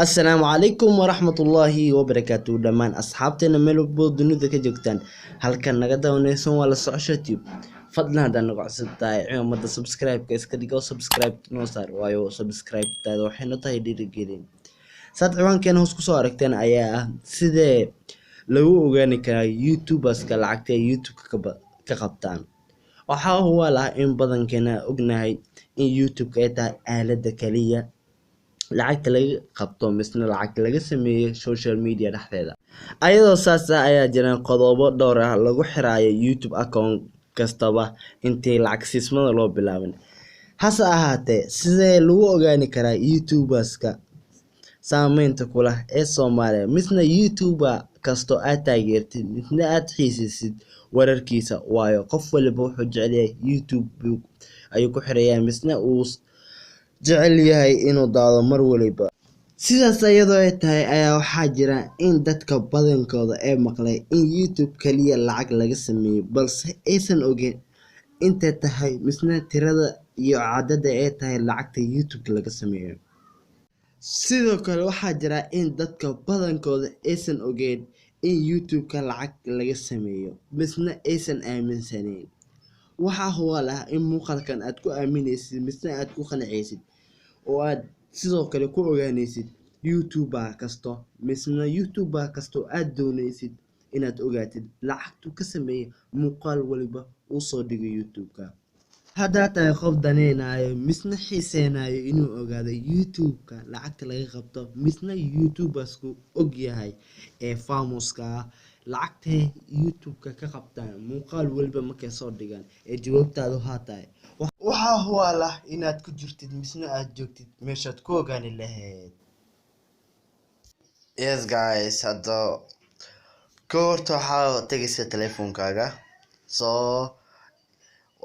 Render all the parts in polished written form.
Assalaamu calaykum waraxmatullaahi wabarakaatu. Dhammaan asxaabteena meel walbo dunida ka joogtaan, halkan naga daawanaysan waa La Socosho Tube. Fadlan haddaad naga cusub tahay, cimaamada subscribe-ka iska dhigo, subscribe noo saar, waayo subscribe-taada waxay noo tahay dhiirigelin. Saad ciwaankeena hoos kusoo aragteen ayaa ah: sidee lagu ogaani karaa youtuberska lacagta ay youtube-ka ka qabtaan? Waxaa hubaal ah in badankeena ognahay in youtube-ka ay tahay aaladda kaliya lacagta laga qabto misna lacag laga sameeyo social media dhexdeeda. Ayadoo saas ah ayaa jiraan qodobo dhowr ah lagu xiraayo youtube account kastaba intii lacag siismada loo bilaabin. Hase ahaatee, sidee lagu ogaani karaa youtuberska saameynta ku leh ee Soomaaliya, misna youtuber kasto aad taageertid misna aad xiisaysid wararkiisa? Waayo qof waliba wuxuu jecel yahay youtube ayuu ku xirayaa, misna uu jecel yahay inuu daawado mar waliba. Sidaas iyadoo ay tahay ayaa waxaa jira in dadka badankooda ee maqlay in youtube kaliya lacag laga sameeyo, balse aysan ogeyn intay tahay misna tirada iyo cadada ay tahay lacagta youtube laga sameeyo. Sidoo kale waxaa jira in dadka badankooda aysan ogeyn in youtube-ka lacag laga sameeyo, misna aysan aaminsaneyn. Waxaa hubaal ah in muuqaalkan aad ku aaminaysid misna aad ku qancaysid oo aad sidoo kale ku ogaanaysid youtuber kasto misna youtuber kasto aad doonaysid inaad ogaatid lacagtu ka sameeyo muuqaal waliba uu soo dhigo youtube-ka. Haddaad tahay qof daneynayo misna xiiseynayo inuu ogaado youtube-ka lacagta laga qabto, misna youtubersku og yahay ee famouska ah lacagtay youtube-ka ka qabtaan muuqaal waliba markay soo dhigaan, ee jawaabtaadu haa tahay, waxaa hubaal ah inaad ku jirtid misna aad joogtid meeshaad ku ogaani lahayd. Yes guys, hadda ka horta waxaa tegaysa telefoonkaaga. So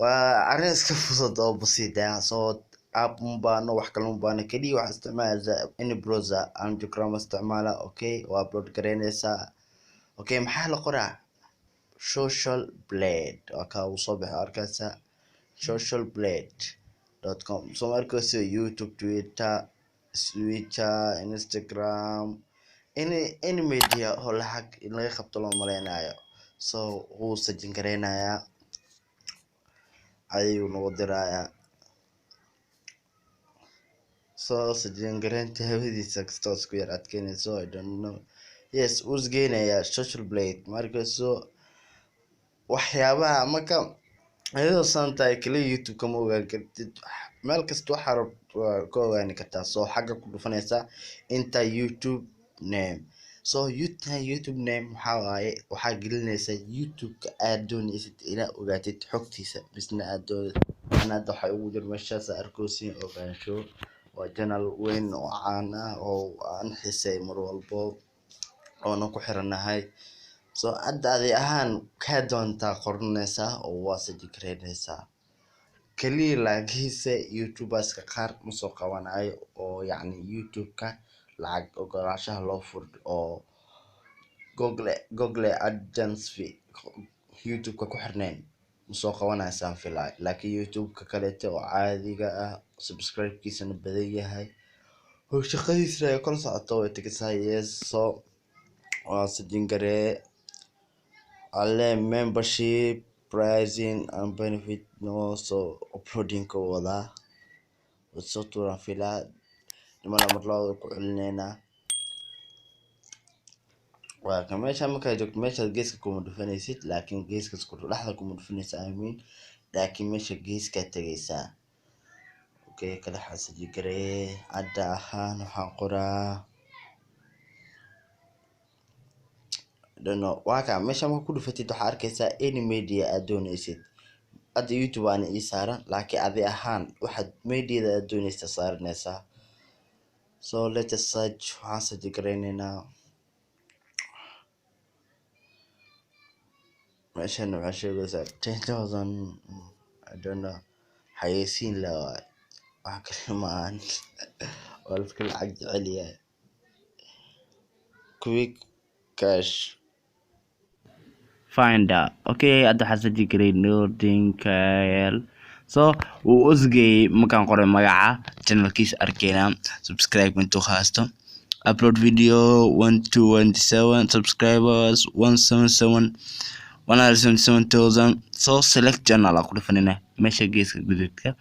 waa arrin iska fudud oo basiid ah. So app uma baahno, wax kale uma baahno, keliya waxaa isticmaalaysaa any browser. Aan Chrome isticmaala. Okay, waa upload gareynaysaa. Okay, maxaa la qoraa? Social Blade waa kaa uu soo baxay, arkaysaa, socialblade.com. So markaysa youtube, Twitter, Instagram, any media oo lacag in laga qabto loo maleynayo. So wuu searching gareynayaa, ayuu nagu dirayaa. So searching gareynta hawadiisa kastoo isku yar adkeynayso, I don't know. Yes, wuu isgeynayaa Social Blade. Markayso waxyaabaha marka iyadoo saan tahay, kaliya youtube kama ogaan kartid, meel kasta waxaa rab waa ka ogaani kartaa. So xagga ku dhufanaysaa inta youtube name. So youtube name waxaa waaye waxaa gelinaysaa youtube-ka aad doonaysid inaad ogaatid xogtiisa misna aad doonaysid. Ana hadda waxaa ugu jira meeshaas arkoosin Ogaansho. Waa channel weyn oo caan ah oo aan xiiseeyo mar walbo oona ku xiranahay. So hadda adi ahaan kaa doontaa qoranaysaa oo waa search gareynaysaa kaliya, laakiinse youtuberska qaar ma soo qabanayo oo yacni youtube-ka lacag ogolaanshaha loo furo oo Google AdSense youtube-ka ku xirnayn ma soo qabanayo saan filaayo. Laakiin youtube-ka kaleeto oo caadiga ah, subscribe-kiisana badan yahay oo shaqadiisana ay kala socoto, way tegaysaa. Yes, so waa searching garee alle membership pricing and benefit. No, so uploading ka wadaa, soo tuuraan filaa nimana mar labada ku celineynaa. Waa ka meesha markaad joogto, meeshaad geeska kuma dhufanaysid, laakiin geeskas ku dhexda kuma dhufanaysid, I mean, laakiin meesha geeskaad tegaysaa. Okay, kala search garee. Hadda ahaan waxaan qoraa, don't know. Waa ka meesha marka ku dhufatid, waxaa arkaysaa any media aad doonaysid. Hadda youtube waana ii saaran, laakiin adi ahaan waxaad mediada aad doonaysa saaranaysaa. So let us search. Waxaan search gareyneynaa meeshan. Waxaa sheegaysaa 10,000, I don't know, xayeysiin la waay, wax kale ma ahan, waa la iska lacag jecel yahay, quick cash finder. Okay, hadda waxaa search garay Nordin Kyle. So wuu usgeeyey markaan qoray magaca channelkiisa. Arkeynaa subscribe intuu haysto. Upload video 127 subscribers, 177, 177,000. So select channel aa ku dhufanayna, meesha geeska guduudka,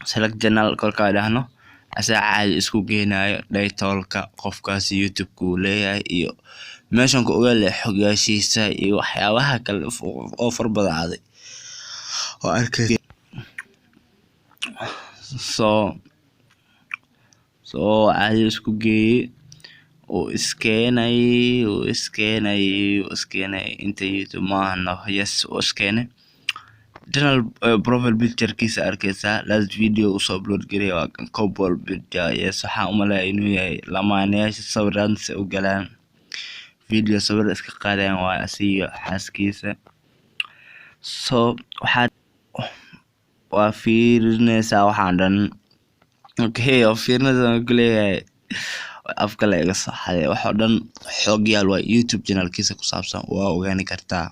select channel. Kolkaa dhahno, asaa caadi isku geenayo daytolka qofkaasi YouTube-ka uu leeyahay iyo meeshan ku ogaan lahay xogyaashiisa iyo waxyaabaha kale oo far badan aaday oo arkay. So caadi isku geeyey, uu iskeenay, uu iskeenay, uu iskeenay. Inta YouTube maahano. Yes, uu iskeenay. Channel profile picture-kiisa arkaysaa. Last video usoo upload gareeyay waa kan, couple picture. Yes, waxaan u maleeyaa inuu yahay lamaanayaasha sawiraan si u galaan video, sawir iska qaadayaan waa asiga xaaskiisa. So waxaad waa fiirinaysaa waxaan dhan. Okay, waa fiirinaysaa ku leeyahay, afka la iga soo xaday. Wax oo dhan xog yaal waa YouTube channelkiisa ku saabsan, waa ogaani kartaa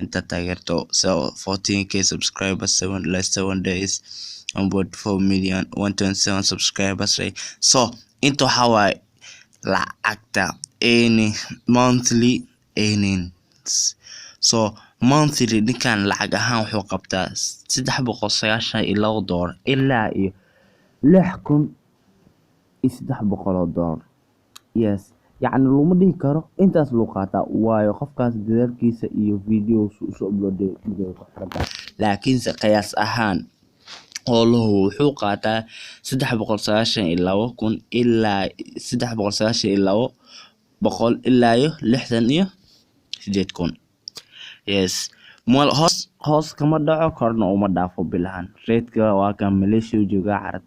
inta taageerto. So 14K subscribers, 7 last 7 days, 1.4 million, 127 subscribers, right? So inta waxaa waaye lacagta earning, monthly earnings. So monthly ninkan lacag ahaan wuxuu qabtaa $392 ilaa iyo $6,300. Yes, yacni laguma dhihi karo intaas luu qaataa, waayo qofkaas dadaalkiisa iyo video usoo upload ku xirantahay. Laakiinse qiyaas ahaan oo la hubo wuxuu qaataa 392,000 ilaa 392,000 ilaa iyo 68,000. Yes, hoos hoos kama dhaco, korna uma dhaafo bilahan. Reedka waa kan, Malaysia joogaa, carad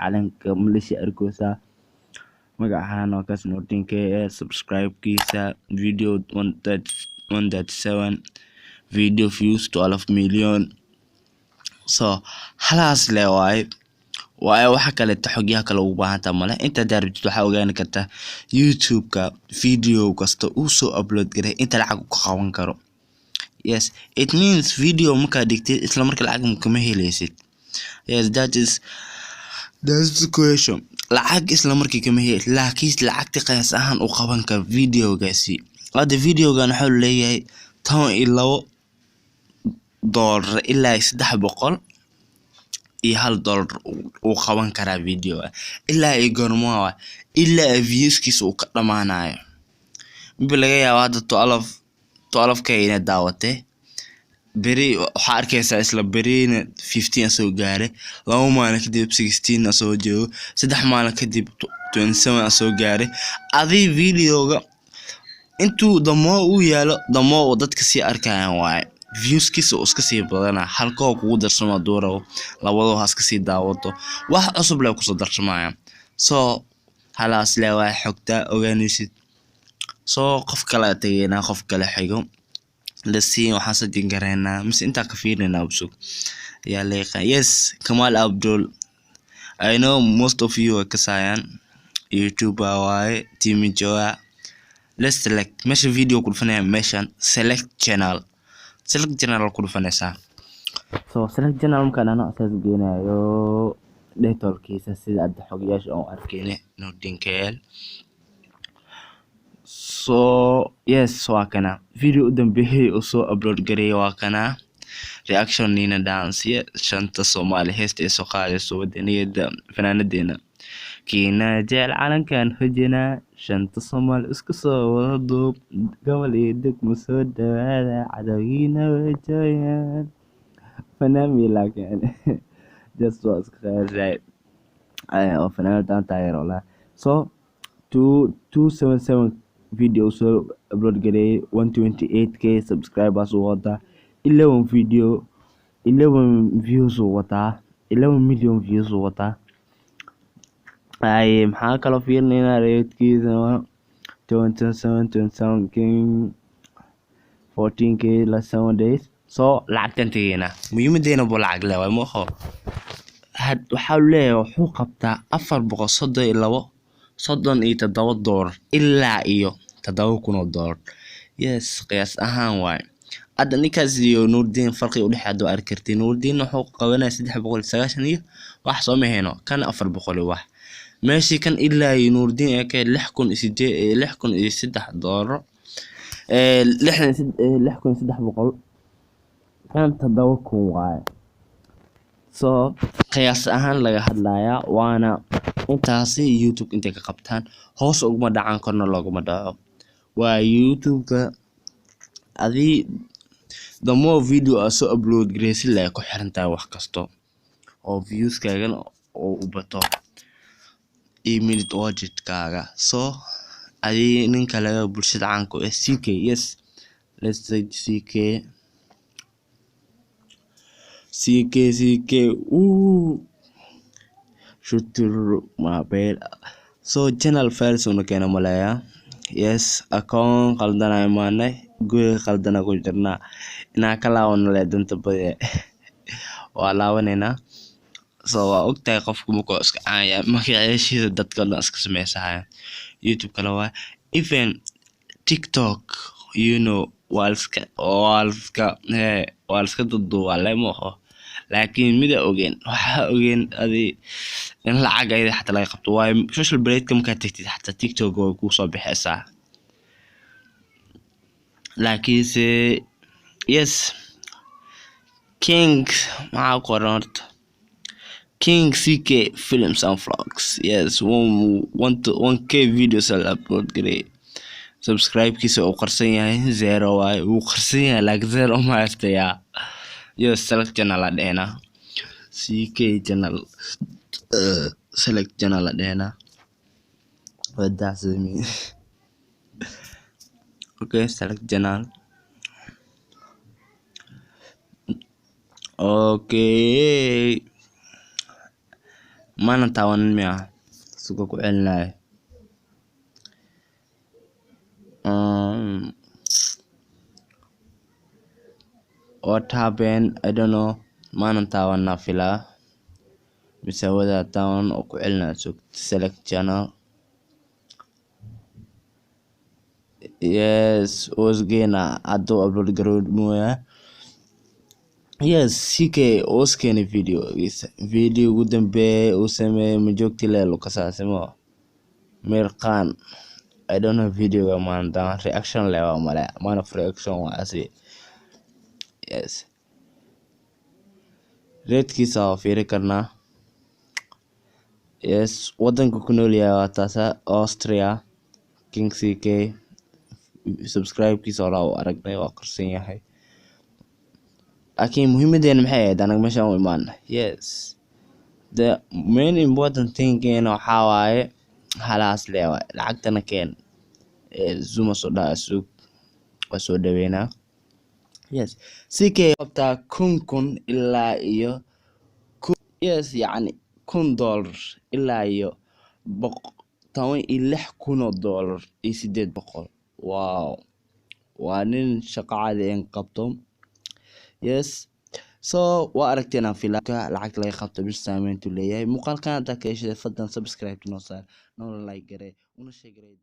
calanka Malaysia arkoosaa. Magacahan waa kaas, Nurdin K. Subscribe-kiisa, video 137, video views 12 million. So halaas le waaye. Waayo waxa kaleeto xogyaha kale ugu baahantaa male. Inta hadaa rabtid, waxaa ogaani kartaa YouTube-ka video kasta uu soo upload garay inta lacag uu ka qaban karo. Yes, it means video markaad dhigtid, isla marka lacag kama helaysid. Yes, that's the question. Lacag isla markii kama heli, laakiin lacagta qiyaas ahaan uu qaban karo videogaasi. Hadda videogan waxaa leeyahay $12 ilaa $301 uu qaban karaa videoga. Ilaa iyo goorma waa? Ilaa viewskiisa uu ka dhamaanayo. Maybe laga yaabo hadda 12K inay daawatay, beri waxaa arkaysaa isla berina 15 asoo gaaray, 2 maalin kadib 16 asoo joogo, 3 maalin kadib 27 asoo gaaray. Adii videoga intuu damoo uu yaalo, damoo uu dadka sii arkayaan waaye, viewskiisa uu iska sii badanaa. Halkoo kugu darsamo hadduu rabo, labadoo ha iska sii daawato, wax cusub lee kusoo darsamaya. So halaas lee waaye xogta ogaanaysid. So qof kale tegeynaa, qof kale xigo lasi waxaan sajin kareynaa mise intaa ka fiirinaa busug yaa la yaqaan. Yes, Kamal Abdul. I know most of you are kasayaan, YouTuber waaye, team jooga. Let's select meesha video ku dhufanaya, meeshan select channel, select channel ku dhufanaysaa. So select channel markaan dhahno, asaas geenayo detailkiisa sida hadda xogyaasha oo arkeyne Nurdin KL. So yes, waa kana video u dambeeyay uu soo upload gareeyay, waa kana reaction Nina Dance, shanta Soomaali heesta ay soo qaadayso, wadaniyada fanaanadeena kiina jecel calankan hojina, shanta Soomaali isku soo wada duub, gobol iyo degmo soo dhawaada, cadowgiina way jooyaan. Fanaami, laakiin just waa iska qeexay oo fanaanadan taageero walahi. So 277 video soo upload gareeyay, 128K subscribers uu wataa, 11 video, 11 views uu wataa, 11 million views uu wataa. Ay, maxaa kaloo fiirinaynaa? Ratekiisa 27, 27 k, 14K last 7 days. So lacagtan tegeynaa, muhiimadeena bu lacag le waay maho. Waxaa leeyahay wuxuu qabtaa 432, $37 ilaa iyo $7,000. Yes, qiyaas ahaan waaye. Hadda ninkaas iyo Nuurdiin farqi udhexeeya hadda waa arki kartiin. Nuurdiin wuxuu qabanaya 390 iyo wax, soo mahayno kan 400 iyo wax. Meeshii kan ilaa iyo Nuurdiin ee ka 6008, $6003, 6300, kan 7000 waaye. So qiyaas ahaan laga hadlayaa, waana intaasi. YouTube intay ka qabtaan hoos uguma dhacaan, korna looguma dhaco. Waa YouTube-ka adii the more video aad soo upload gareysid lay ku xiran tahay wax kasto oo viewskaagana oo u bato iyo minute watchkaaga. So adii ninka laga bulshada caanka ah CK, yes, let's say CK, CK, CK, ooh, shutur mabel. So channel files una keena maleeya. Yes, account qaldana imaanay, guriga qaldana ku jirnaa, inaa ka laabano le danta badiya waa laabaneynaa. So waa ogtahay qofku markuu iska caan yahay magacyashiisa dadka dhan iska sameysahaya. YouTube kale waa even TikTok, you know, waa liska duduubaa lema oho, laakiin mida ogeen, waxaa ogeen adi in lacag ayada xataa laga qabto. Waayo, Social Blade-ka markaad tagtid xataa TikTok way kusoo bixeysaa. Laakiinse yes, King maxaa ku qoran horta? King CK Films and Vlogs. Yes, one one to one K videos la upload gareey. Subscribe-kiisa uu qarsan yahay, zero waaye, wuu qarsan yahay, laakiin zero ma haystayaa. Yes, select channel la dhehnaa, CK channel, select channel la dhehnaa. Wadaacsadami. Okay, select channel. Okay, mana taawanin miya? Suga, ku celinaya. What happened? I don't know. Maanan taawanaa filaa mise wadaa taawan oo ku celinaya. Sug, select channel. Yes, wasgeena hadduu upload garood mooyaa. Yes, CK waskeena videogiisa, video ugu dambeeyay uu sameeyay majoogti leelo kasaasimo mirqaan. I don't know, videoga maanta reaction le waa male, man of reaction waa asi. Yes, ratekiisa waa fiiri karnaa. Yes, wadanka ku nool yahay waa taasa, Austria. King CK subscribe-kiisa horaa u aragnay, waa qarsan yahay, laakiin muhiimadeena maxay ahayd anaga meeshaan u imaana? Yes, the main important thing waxaa waaye halaas le waay, lacagtana keen. Zuma soo dhaha, sug, waa soo dhaweynaa. Yes, CK qabtaa 1000 ilaa iyo, yes, yacni $1000 ilaa iyo $16,800. Wow, waa nin shaqo caadi in qabto. Yes, so waa aragteen aan filaa lacagta laga qabto bis saameyntu leeyahay. Muuqaalkan haddaa ka heshay, fadlan subscribe noo saar, noona like garee, una share garee.